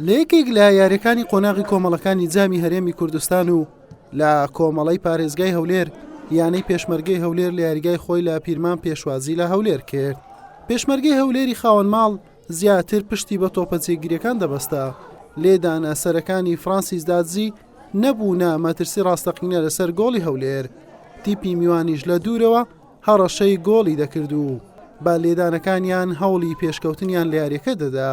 لە یەکێک لە یاریەکانی قۆناغی کۆمەڵەکانی جامی هەرێمی کوردستان و لە کۆمەڵەی پارێزگای هەولێر یانەی پێشمەرگەی هەولێر لە یاریگای خۆی لە پیرمان پێشوازی لە هەولێر کرد پێشمەرگەی هەولێری خاوەن ماڵ زیاتر پشتی بە تۆپە جێگیرەکان دەبەستا لێدانە سەرەکانی فرانسیس دادزی نەبوونە مەترسی ڕاستەقینە لەسەر گۆڵی هەولێر تیپی میوانیش لە دوورەوە هەڕەشەی گۆڵی دەکرد و بە لێدانەکانیان هەوڵی پێشکەوتنیان لە یاریەکە دەدا.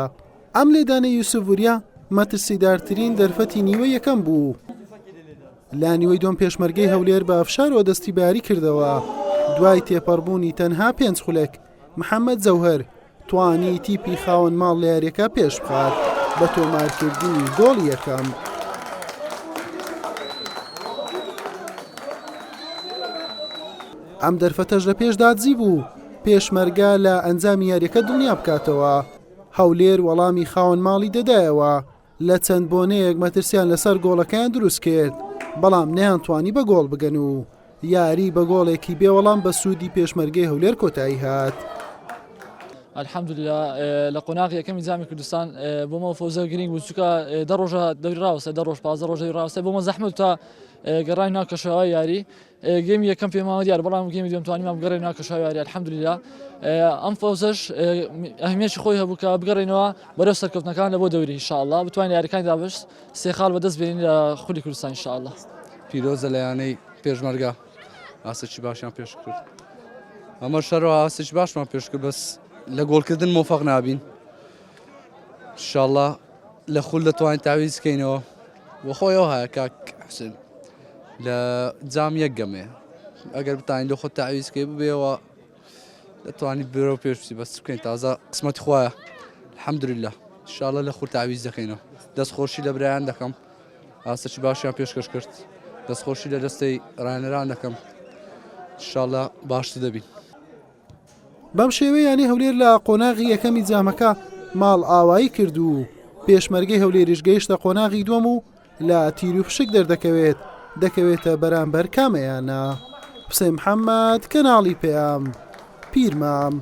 ئەم لێدانەی یوسف وریا مەترسیدارترین دەرفەتی نیوەی یەکەم بوو. لە نیوەی دووەم پێشمەرگەی هەولێر بە فشارەوە دەستی بە یاری کردەوە، دوای تێپەڕبوونی تەنها پێنج خولەک، محەممەد جەوهەر توانی تیپی خاوەن ماڵ لە یاریەکە پێش بخات بە تۆمارکردنی گۆڵی یەکەم. ئەم دەرفەتەش لە پێش دادزی بوو پێشمەرگە لە ئەنجامی یاریەکە دڵنیا بکاتەوە. هەولێر وەڵامی خاوەن ماڵی دەدایەوە، لە چەند بۆنەیەک مەترسیان لەسەر گۆڵەکەیان دروستکرد، بەڵام نەیانتوانی بە گۆڵ بگەن و یاری بە گۆڵێکی بێوەڵام بە سوودی پێشمەرگەی هەولێر کۆتایی هات. الحمدللە لە قۆناغی یەکەمی جامی کوردستان بۆمە فەوزە گرنگ بوو چونکە دە ڕۆژە دەوری ڕاوەستە دە ڕۆژ 15 ڕۆژ دەوری ڕاوەستە بۆمە زەحمەت تا گەڕای ناو کەشەوە یاری game ی یەکەم پێماوە دیار بەڵام game ی دوم توانیمان بگەڕێنەوە کەشاوی یاری الحمدلله ئەم فەوزەش ئەهمیەتی خۆی هەبوو کە بگەڕێنەوە بەرەو سەرکەوتنەکان لە بۆ دەوری ان شاء الله بتوانین یاریەکانی دابش سێ خاڵ بەدەست بێنین لە خولی کوردستان ان شاء الله. پیرۆزە لە یانەی پێشمەرگە ئاستێکی باشیان پێش کرد ئەمە شەرەوە ئاستێکی باشمان پێش کرد بەس لە گۆڵکردن مۆفەق نابین انشاءالله لە خول دەتوانین تاویز کەینەوە وەخۆیەوە هەیە کاک حوسێن لە جام یەک گەمەیە ئەگەر بتانین لە خۆت تاویز کەی ببێەوە دەتوانانی بەرەو پێش بچی بەس بکەین تازە قسمەتی خوایە الحمدلله انشاءالله لە خول تاویز دەکەینەوە دەستخۆشی لە برایان دەکەم ئاستێکی باشیان پێشکەش کرد دەستخۆشی لە دەستەی ڕاهێنەران دەکەم انشاءالله باشتر دەبین. بەم شێوەیە یانەی هەولێر لە قۆناغی یەکەمی جامەکە ماڵئاوایی کرد و پێشمەرگەی هەولێریش گەیشتە قۆناغی دووەم و لە تیروپشک دەردەکەوێت دەکەوێتە بەرامبەر کامەیانە حوسێن محەممەد کەناڵی پەیام پیرمام.